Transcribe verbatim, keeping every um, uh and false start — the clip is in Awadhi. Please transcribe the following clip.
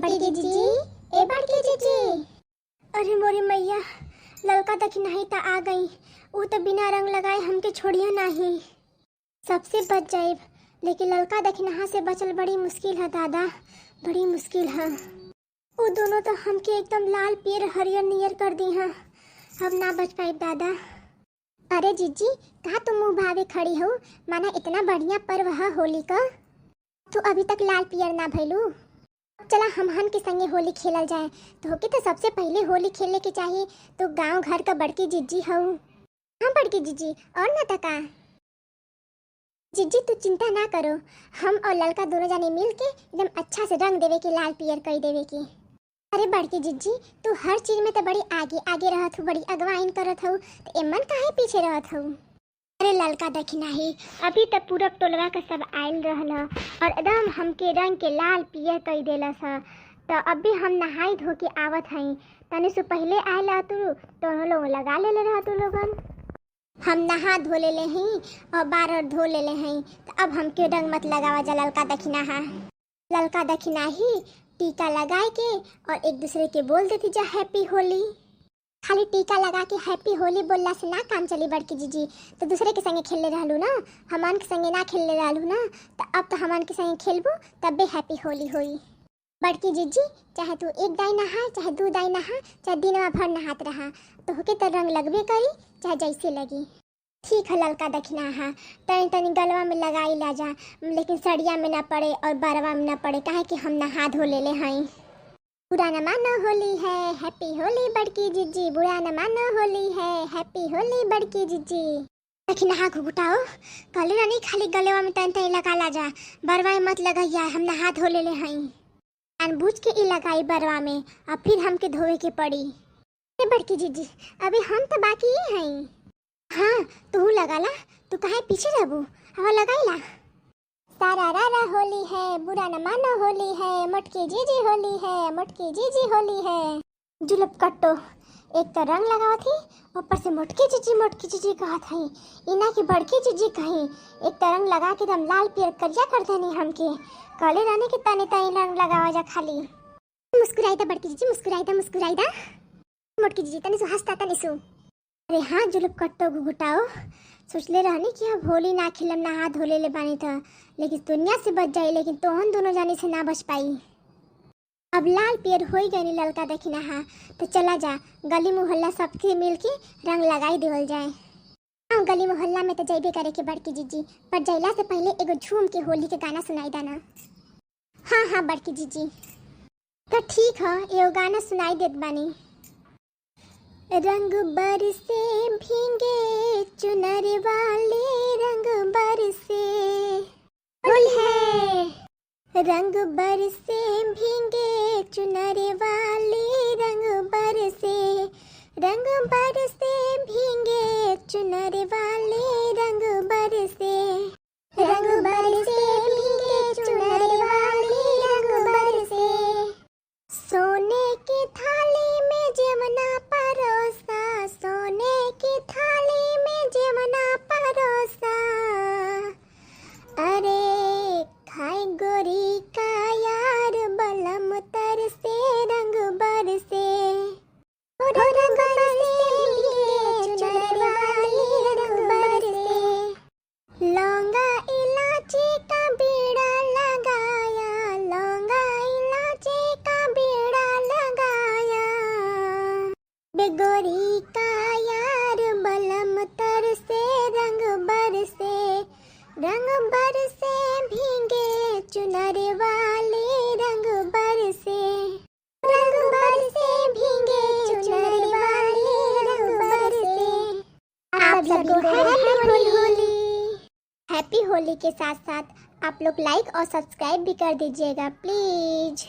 बड़की जीजी, ए बड़की जीजी। अरे मोरी मैया, ललका दखिनही त आ गई। ऊ त बिना रंग लगाए हमके छोड़िया नाही। सबसे बच जाइब, लेकिन ललका दखिनहा से बचल बड़ी मुश्किल है दादा, बड़ी मुश्किल है। ऊ दोनों तो हमके एकदम लाल पियर हरियर नियर कर दी हैं। अब ना बच पाइब दादा। अरे जीजी, का तू मुँह भावे खड़ी हो? माना इतना बढ़िया पर्व है होली का, तू अभी तक लाल पियर ना भइलू। चला हमहन के संगे होली खेलल जाए। तोहके तो सबसे पहले होली खेले के चाही, तू गांव घर का बड़की जीजी हऊ। हाँ बड़की जीजी, और ना त का। जीजी तू चिंता ना करो, हम और ललका दोनों जाने मिल के एकदम अच्छा से रंग देवे के, लाल पियर कई देवे के। अरे बड़की जीजी, तू हर चीज में तो बड़ी आगे आगे रहत हऊ, बड़ी अगवाइन करत हऊ, तो एमन काहे पीछे रहत हऊ? अरे ललका दखिनही, अभी त पूरा टोलवा का सब आइल रहल ह और एकदम हमके रंग के लाल पियर कई देलस ह। त अभी हम नहाई धो के आवत हई, तनी सु पहले आइल ह तू, तो लोग लगा लेले रह तू लोगन। हम नहा धो लेले हई और बार धो लेले हई, त अब हमके रंग मत लगावा जा ललका दखिनहा। ललका दखिनही टीका लगाए के और एक दूसरे के बोल देती जा हैप्पी होली। खाली टीका लगा के हैप्पी होली बोलला से ना काम चली बड़की जीजी, तो दूसरे के संगे खेलले रहलू ना, हमान के संगे ना खेलले रहलू ना, तो अब तो हमान के संगे खेलबू तबे हैप्पी होली होई। बड़की जीजी, चाहे तू एक दाई नहा, चाहे दू दाई नहा, चाहे दिनवा भर नहात रहा, तोहके तो रंग लगबे करी, चाहे जैसे लगी। ठीक है ललका दखिनहा, तनी तनी गलवा में लगाई ला जा, लेकिन सड़िया में ना पड़े और बरवा में ना पड़े, काहे कि हम नहा धो लेले हई। बुरा न मानो होली है, हैप्पी होली बड़की जीजी, बुरा न मानो होली है, हैप्पी होली बड़की जीजी। दखिनहा घुघुटाओ, कहले रहनी खाली गलवा में तनी तनी लगा ला जा, बरवा में मत लगैया, हम नहा धो लेले हई। जानबूझ के ई लगाई बरवा में, अब फिर हमके धोवे के पड़ी। ए बड़की जीजी, अभी हम त बाकी ही हई। हाँ, तू लगा ला, तू काहे पीछे रहबू? आवा लगाई ला। सारा रा रा होली है, बुरा न मानो होली है, मोटकी जीजी होली है, मोटकी जीजी होली है। जुलफ कट्टो, एक तो रंग लगावत ही, ऊपर से मोटकी जीजी, मोटकी जीजी कहत हई। इना की बड़की जीजी कहीं, एक तो रंग लगा के एकदम लाल पियर करिया कर देनी हमके। कहले रहनी कि तनी तनी रंग लगावा जा खाली। मुस्कुराई दा बड़की जीजी, मुस्कुराई दा, मुस्कुराई दा। मोटकी जीजी तनी सु हंसता तनी सु। अरे हाँ जुलफ कट्टो घुघुटाओ, सोचले रहनी कि अब होली ना खेलम, नहा धो लेले बानी त, लेकिन दुनिया से बच जाई, लेकिन तोहन दोनों जानी से ना बच पाई। अब लाल पियर होई गईनी ललका दखिनहा, तो चला जा गली मोहल्ला सबके मिल के रंग लगाई देवल जाए। हाँ गली मोहल्ला में तो जइबे करे के बड़की जीजी, पर जइला से पहले एगो झूम के होली के गाना सुनाई दा ना। हाँ हाँ बड़की जीजी। तो ठीक ह, एगो गाना सुनाई देत बानी। रंग बरसे भींगे चुनर वाली, रंग बरसे। होली है। रंग बरसे भींगे चुनर वाली, रंग बरसे, रंग बरसे भींगे चुनर वाली, रंग बरसे। रंग बरसे भींगे चुनर वाली, रंग बरसे। सोने की थाली में जेवना परोसा, सोने की थाली में जेवना परोसा। अरे खाए गोरी का यार बलम तरसे, रंग बरसे। ओ रंग बरसे भींगे चुनर वाली, रंग बरसे। लौंगा इलाची का बीड़ा लगाया, लौंगा इलाची का बीड़ा लगाया। बेगोरी का यार बलम तरसे, रंग बरसे, रंग बरसे भींगे चुनर वाली, रंग बरसे। रंग बरसे भींगे चुनर वाली, रंग बरसे। आप सभी को हैप्पी होली। हैप्पी होली के साथ साथ आप लोग लाइक और सब्सक्राइब भी कर दीजिएगा प्लीज।